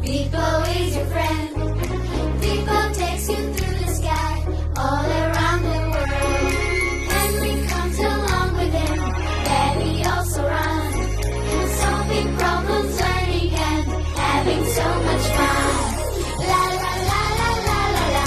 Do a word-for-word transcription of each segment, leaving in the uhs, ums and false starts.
Beepo is your friend. Beepo takes you through the sky, all around the world. Henry comes along with him, then he also runs, solving problems, learning, and having so much fun. La la la la la la la.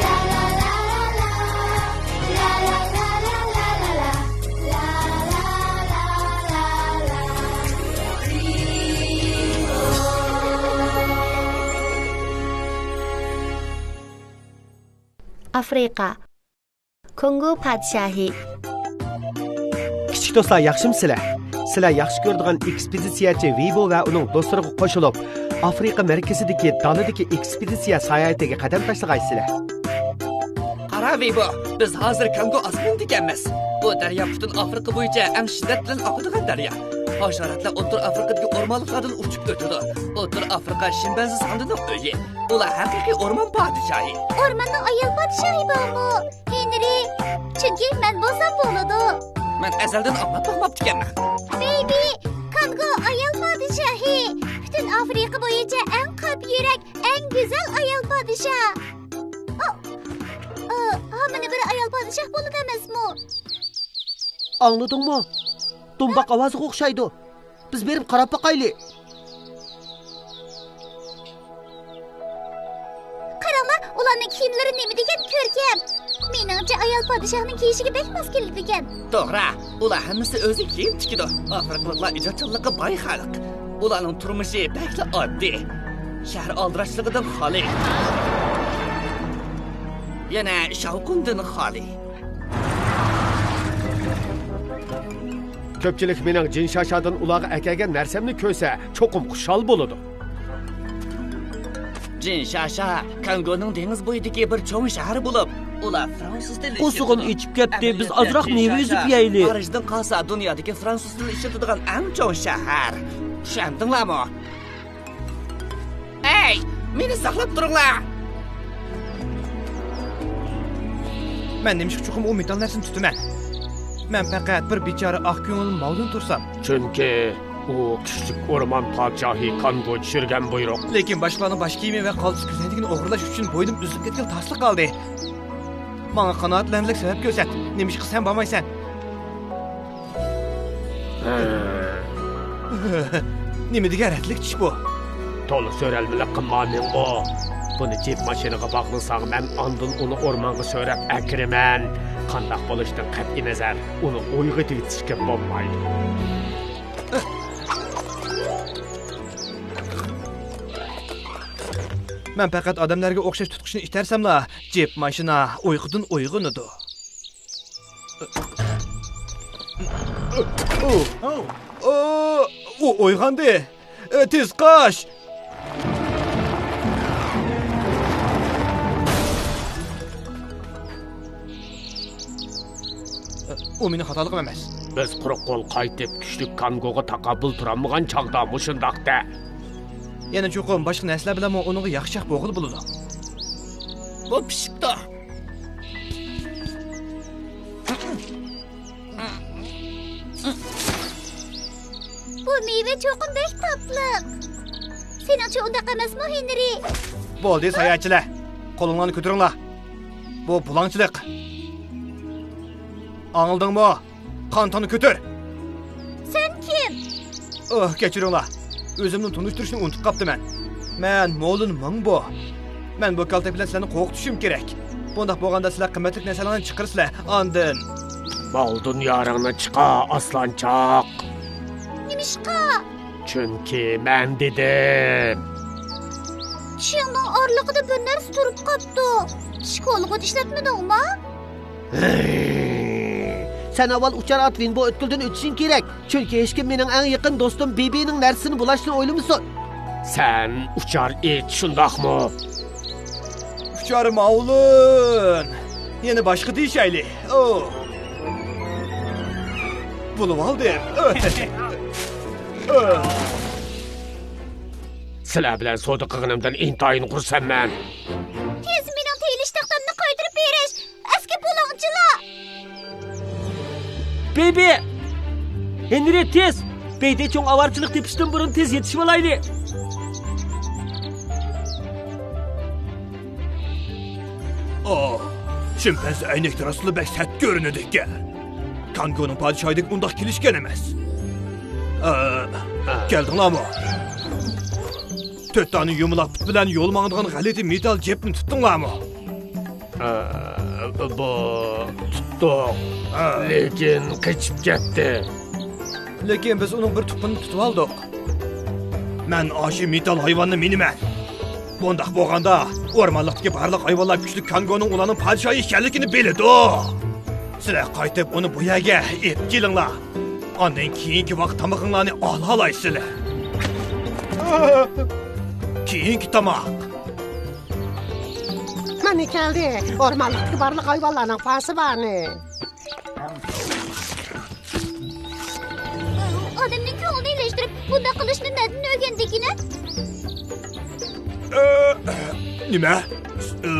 La la la la la la. La la la la la la. La la la la la. ئافرىقا. كونگو پادىشاھى. كىچىك دوستلار، ياخشىمۇسىلەر؟ سىلەر ياخشى كۆرىدىغان ئېكسپېدىتسىيەچى ۋىبو ۋە ئۇنىڭ دوستلىرىغا قوشۇلۇپ، ئافرىقا مەركىزىدىكى دالىدىكى ئېكسپېدىتسىيە ساياھىتىگە قەدەم تاشلىغايسىلەر. قارا ۋىبو، بىز ھازىر كونگو ئاسمىنىدىكەنمىز. بۇ دەريا پۈتۈن ئافرىقا بويىچە ئەڭ شىددەت بىلەن ئاقىدىغان دەريا. ھاشاراتلار ئوتتۇرا ئافرىقىدىكى ئورمانلىقلاردىن ئۇچۇپ ئۆتىدۇ. ئوتتۇرا ئافرىقا شىمپەنزە ساندىنىڭ ئۆيى. ئۇلار ھەقىقىي ئورمان پادىشاھى. ئورماننىڭ ئايال پادىشاھى بارمۇ؟ ھېنرى، چۈنكى مەن بولسام بولىدۇ. مەن ئەزەلدىن ئاڭلاپ باقماپتىكەنمەن. بېيبى، كونگو ئايال پادىشاھى. پۈتۈن ئافرىقا بويىچە ئەڭ قاپ يۈرەك، ئەڭ گۈزەل ئايال پادىشاھ. ئا، ئا، ھامىنى بىر ئايال پادىشاھ بولىدۇ ئەمەسمۇ؟ ئاڭلىدىڭمۇ؟ دۇمباق ئاۋازىغا ئوخشايدۇ. بىز بېرىپ قاراپ باقايلى. قاراڭلار، ئۇلارنىڭ كىيىملىرى نېمە دېگەن كۆركەم! مېنىڭچە، ئايال پادىشاھنىڭ كىيىشىگە بەك ماس كېلىدىكەن. توغرا، ئۇلار ھەممىسى ئۆزى كىيىم تىكىدۇ. ئافرىقىلىقلار ئىجادچانلىققا باي خەلق. ئۇلارنىڭ تۇرمۇشى بەكلا ئاددىي. شەھەر ئالدىراشلىقىدىن خالىي. يەنە شاۋقۇندىن خالىي. كۆپچىلىك مېنىڭ جىن شاشادىن ئۇلارغا ئەكەلگەن نەرسەمنى كۆرسە، چوقۇم خۇشال بولىدۇ. جىن شاشا كونگونىڭ دېڭىز بويىدىكى بىر چوڭ شەھەر بولۇپ، ئۇلار فرانسۇز تىلى ئىشلىتىدۇ. ئۇ سوغۇن ئېچىپ كەتتى، بىز ئازراق مېۋە ئۈزۈپ يەيلى. پارىژدىن قالسا، دۇنيادىكى فرانسۇز تىلى ئىشلىتىدىغان ئەڭ چوڭ شەھەر. چۈشەندىڭلارمۇ؟ ئەي، مېنى ساقلاپ تۇرۇڭلار! مەن نېمىشقا چوقۇم ئۇ مېتال نەرسىنى تۇتىمەن؟ مەن پەقەت بىر بىچارە ئاق كۆڭۈل ماۋدىن تۇرسام. چۈنكى ئۇ كۈچلۈك ئورمان پادىشاھى كانگو چۈشۈرگەن بۇيرۇق. لېكىن باشقىلارنىڭ باش كىيىمى ۋە قالتىس كۆزنەكلىكىنى ئوغرىلاش ئۈچۈن بوينۇم ئۈزۈلۈپ كەتكىلى تارسلىق قالدى. ماڭا قانائەتلىنەرلىك سەۋەب كۆرسەت. نېمىشقا سەن بارمايسەن؟ نېمە دېگەن رەتلىك چىش بۇ؟ تولا سۆرەلمىلىك قىلما، مىڭغۇ. بۇنى جىپ ماشىنىغا باغلىساڭ، مەن ئاندىن ئۇنى ئورمانغا سۆرەپ ئەكىرىمەن. قانداق بولۇشىدىن قەتئىينەزەر، ئۇنى ئويغا دېگۈزۈشكە بولمايدۇ. مەن پەقەت ئادەملەرگە ئوخشاش تۇتقۇچنى ئىتەرسەملا، جىپ ماشىنا ئۇيقۇدىن ئويغىنىدۇ. ئۇ، ئۇ، ئۇ ئويغاندى. تېز قاچ! ئۇ مېنىڭ خاتالىقىم ئەمەس. بىز قۇرۇق قول قايتىپ، كۈچلۈك كانگوغا تاقابىل تۇرالمىغان چاغدا مۇشۇنداق دە. يەنە چوقۇم باشقا نەرسىلەر بىلەنمۇ ئۇنىڭغا ياخشىراق بولغىلى بولىدۇ. بۇ پىشىپتۇ. بۇ مېۋە چوقۇم بەك تاتلىق. سېنىڭچە ئۇنداق ئەمەسمۇ، ھېنرى؟ بولدى، ساياھەتچىلەر. قولۇڭلارنى كۆتۈرۈڭلار. بۇ بۇلاڭچىلىق. ئاڭلىدىڭمۇ؟ قانتاننى كۆتۈر! سەن كىم؟ ئوھ، كەچۈرۈڭلار. ئۆزۈمنى تونۇشتۇرۇشنى ئۇنتۇپ قاپتىمەن. مەن مولىن مىڭبو. مەن بۇ كالتەك بىلەن سىلەرنى قورقۇتۇشۇم كېرەك. بۇنداق بولغاندا سىلەر قىممەتلىك نەرسىلەرنى چىقىرىسىلەر. ئاندىن مال دۇنيارىڭنى چىقار، ئاسلانچاق. نېمىشقا؟ چۈنكى مەن دېدىم. چىشىڭنىڭ ئارىلىقىدا بىر نەرسە تۇرۇپ قاپتۇ. چىش كولىغۇت ئىشلەتمىدىڭما؟ ھەي! سەن ئاۋۋال ئۇچار ئات ۋىنبو ئۆتكىلىدىن ئۆتۈشۈڭ كېرەك، چۈنكى ھېچكىم مېنىڭ ئەڭ يېقىن دوستۇم بىبىنىڭ نەرسىسىنى بۇلاشنى ئويلىمىسۇن. سەن ئۇچار ئىت، شۇنداقمۇ؟ ئۇچار ماۋلىن. يەنە باشقا دېيىشەيلى. ئو. بولۇۋالدىم. سىلەر بىلەن سودا قىلغىنىمدىن ئىنتايىن خۇرسەنمەن. تېز مېنىڭ تېيىلىش تاختامنى قايتۇرۇپ بېرىش! ئەسكى بۇلاڭچىلار! بېيبى! ھېنرى، تېز! بېيدى چوڭ ئاۋارىچىلىك تېپىشتىن بۇرۇن تېز يېتىشىۋالايلى! ئا، شىمپەنزە ئەينەكتە راستلا بەك سەت كۆرۈنىدىكەن. كانگونىڭ پادىشاھىدەك ئۇنداق كېلىشكەن ئەمەس. ئا، كەلدىڭلارمۇ؟ تۆت دانە يۇمىلاق پۇت بىلەن يول ماڭىدىغان غەلىتە مېتال جىپنى تۇتتۇڭلارمۇ؟ ئا، بۇ، تۇتتۇق. ئا. لېكىن قېچىپ كەتتى. لېكىن بىز ئۇنىڭ بىر تۇپىنى تۇتۇۋالدۇق. مەن ئاشۇ مېتال ھايۋاننى مىنىمەن. بۇنداق بولغاندا، ئورمانلىقتىكى بارلىق ھايۋانلار كۈچلۈك كانگونىڭ ئۇلارنىڭ پادىشاھى ئىكەنلىكىنى بىلىدۇ. سىلەر قايتىپ ئۇنى بۇ يەرگە ئېلىپ كېلىڭلار. ئاندىن كېيىنكى ۋاقىت تامىقىڭلارنى ئالالايسىلەر. كېيىنكى تاماق. مانا كەلدى. ئورمانلىقتىكى بارلىق ھايۋانلارنىڭ پاسىبانى. ئادەمنىڭ كۆڭلىنى ئىلەشتۈرۈپ، بۇنداق قىلىشنى نەدىن ئۆگەندىكىنە؟ ئە، نېمە؟ ئە،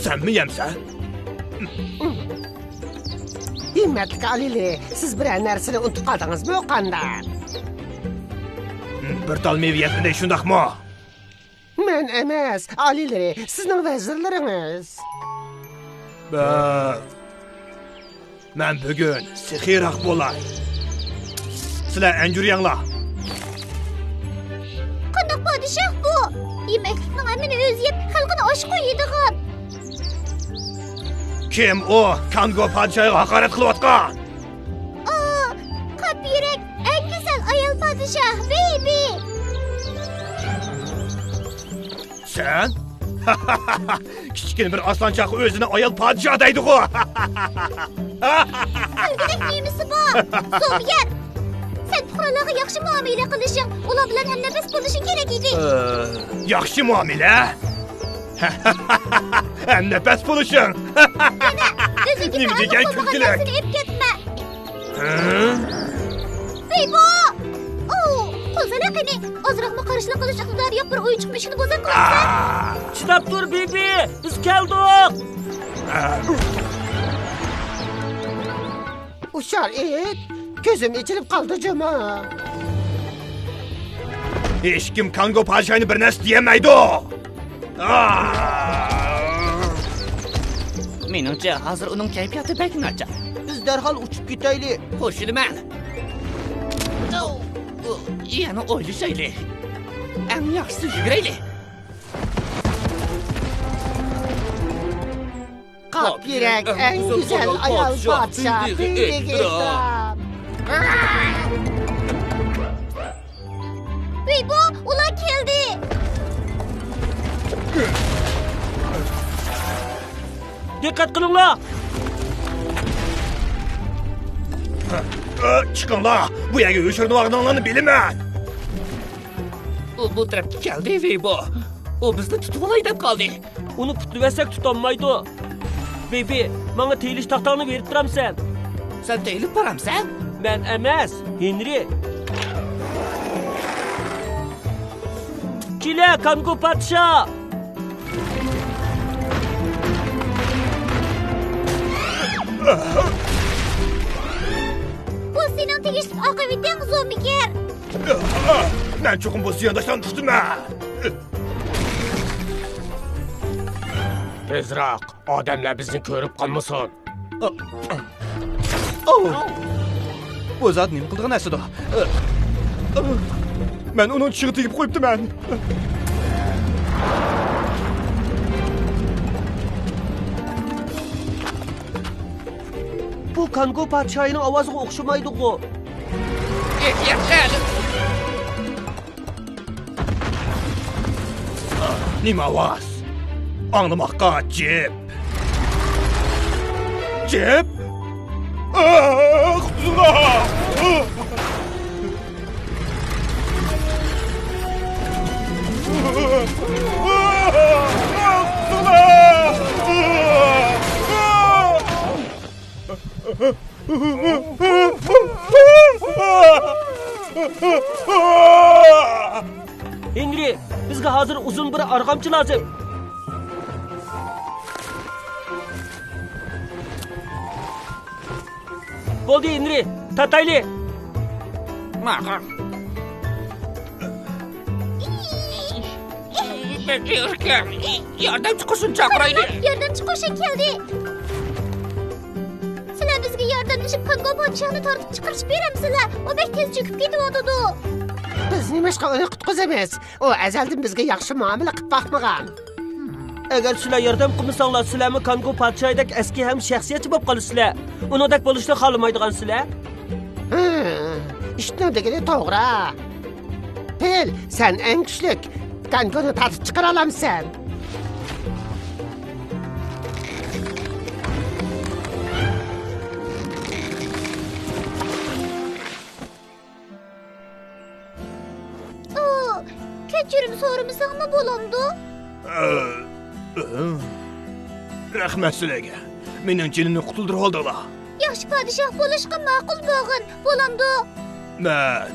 سەنمۇ يەمسەن؟ ھىممەتلىك ئالىيلىرى، سىز بىرەر نەرسىنى ئۇنتۇپ قالدىڭىزمۇ قانداق؟ بىر تال مېۋە يەتمىدى، شۇنداقمۇ؟ مەن ئەمەس، ئالىيلىرى، سىزنىڭ ۋەزىرلىرىڭىز. بە-، مەن بۈگۈن سېخىيراق بولاي. سىلەر ئەنجۈر يەڭلار. قانداق پادىشاھ بۇ؟ يېمەكلىكنىڭ ھەممىنى ئۆزى يەپ، خەلقىنى ئاچ قويىدىغان. كىم ئۇ كانگو پادىشاھىغا ھاقارەت قىلىۋاتقان؟ ئا، قاپ يۈرەك، ئەڭ گۈزەل ئايال پادىشاھ، بېيبى! سەن؟ كىچىككىنە بىر ئاسلانچاق ئۆزىنى ئايال پادىشاھ دەيدىغۇ! كۈلگۈدەك نېمىسى بار؟ زومىيەر! سەن پۇقرالارغا ياخشى مۇئامىلە قىلىشىڭ، ئۇلار بىلەن ھەمنەپەس بولۇشۇڭ كېرەك ئىدى. ئە، ياخشى مۇئامىلە؟ ھەمنەپەس بولۇشۇڭ. قېنى، ئۆزۈڭگە نېمە دېگەن كۈلكىلىك نەرسىنى ئېلىپ كەتمە. ھە؟ ۋەيبو! ئوۋ، قول سەنە قېنى، ئازراقمۇ قارشىلىق قىلىش ئىقتىدارى يوق بىر ئويۇنچۇق مۈشۈكنى بوزەك قىلىسەن. چىداپ تۇر، بىبى، بىز كەلدۇق. ھۇشيار ئىت، كۆزۈم ئېچىلىپ قالدى جۇمۇ. ھېچكىم كانگو پادىشاھنى بىر نەرسە دېيەلمەيدۇ. مېنىڭچە، ھازىر ئۇنىڭ كەيپىياتى بەك ناچار. بىز دەرھال ئۇچۇپ كېتەيلى. قوشۇلىمەن. يەنە ئويلىشايلى. ئەڭ ياخشىسى يۈگۈرەيلى. قاپ يۈرەك، ئەڭ گۈزەل ئايال پادىشاھ، بىللىك ئېھتىرام. ۋىبۇ، ئۇلار كەلدى! دىققەت قىلىڭلار! چىقىڭلار! بۇ يەرگە يوشۇرۇنۇۋالغىنىڭلارنى بىلىمەن! ئۇ بۇ تەرەپكە كەلدى، ۋىبۇ. ئۇ بىزنى تۇتۇۋالاي دەپ قالدى. ئۇنى پۇتلىۋەتسەك تۇتالمايدۇ. بېبى، ماڭا تېيىلىش تاختاڭنى بېرىپ تۇرامسەن؟ سەن تېيىلىپ بارامسەن؟ مەن ئەمەس، ھېنرى. كېلە، كانگو پادىشاھ! بۇ سېنىڭ تېگىشلىك ئاقىۋىتىڭ، زومىگەر! مەن چوقۇم بۇ زىيانداشلارنى تۇتىمەن! تېزراق، ئادەملەر بىزنى كۆرۈپ قالمىسۇن! بۇ زات نېمە قىلىدىغان نەرسىدۇ؟ مەن ئۇنىڭ چىشىغا تېگىپ قويۇپتىمەن! بۇ كانگو پادىشاھىنىڭ ئاۋازىغا ئوخشىمايدىغۇ؟ نېمە ئاۋاز؟ ئاڭلىماققا جىپ! جىپ! ئاھ، قۇتۇلدۇم! ھېنرى، بىزگە ھازىر ئۇزۇن بىر ئارغامچا لازىم. بولدى، ھېنرى، تارتايلى. ماقۇل. ياردەمچى قوشۇن چاقىرايلى. ياردەمچى قوشۇن كەلدى. سىلەر بىزگە ياردەملىشىپ كانگو پادىشاھنى تارتىپ چىقىرىشىپ بېرەمسىلەر؟ ئۇ بەك تېز چۆكۈپ كېتىۋاتىدۇ. بىز نېمىشقا ئۇنى قۇتقۇزىمىز؟ ئۇ ئەزەلدىن بىزگە ياخشى مۇئامىلە قىلىپ باقمىغان. ئەگەر سىلەر ياردەم قىلمىساڭلار، سىلەرمۇ كانگو پادىشاھىدەك ئەسكى ھەم شەخسىيەتچى بولۇپ قالىسىلەر. ئۇنىڭدەك بولۇشنى خالىمايدىغانسىلەر. ھە، ئىشتنىڭ دېگىنى توغرا. پىل، سەن ئەڭ كۈچلۈك. كانگونى تارتىپ چىقىرالامسەن؟ ئۇ، كەچۈرۈم سورىمىساڭمۇ بولامدۇ؟ رەھمەت سىلەرگە. مېنىڭ جېنىمنى قۇتۇلدۇرۇۋالدىڭلار. ياخشى پادىشاھ بولۇشقا ماقۇل بولغىن، بولامدۇ؟ مەن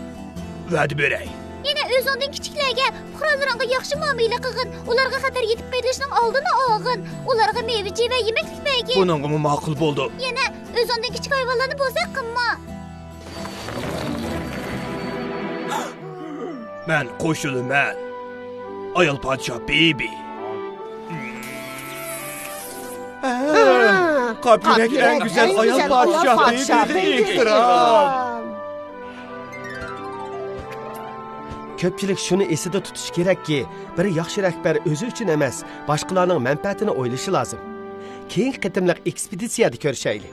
ۋەدە بېرەي. يەنە ئۆزۈڭدىن كىچىكلەرگە، پۇقرالىرىڭغا ياخشى مۇئامىلە قىلغىن، ئۇلارغا خەتەر يېتىپ قېلىشنىڭ ئالدىنى ئالغىن، ئۇلارغا مېۋە-چېۋە يېمەكلىك بەرگىن. بۇنىڭغىمۇ ماقۇل بولدۇم. يەنە ئۆزۈڭدىن كىچىك ھايۋانلارنى بوزەك قىلما. مەن قوشۇلىمەن. ئايال پادىشاھ بىبى. قاپ يۈرەك، ئەڭ گۈزەل ئايال پادىشاھ بىبىگە ئېھتىرام. كۆپچىلىك شۇنى ئېسىدە تۇتۇشى كېرەككى، بىر ياخشى رەھبەر ئۆزى ئۈچۈن ئەمەس، باشقىلارنىڭ مەنپەئەتىنى ئويلىشى لازىم. كېيىنكى قېتىملىق ئېكسپېدىتسىيەدە كۆرۈشەيلى.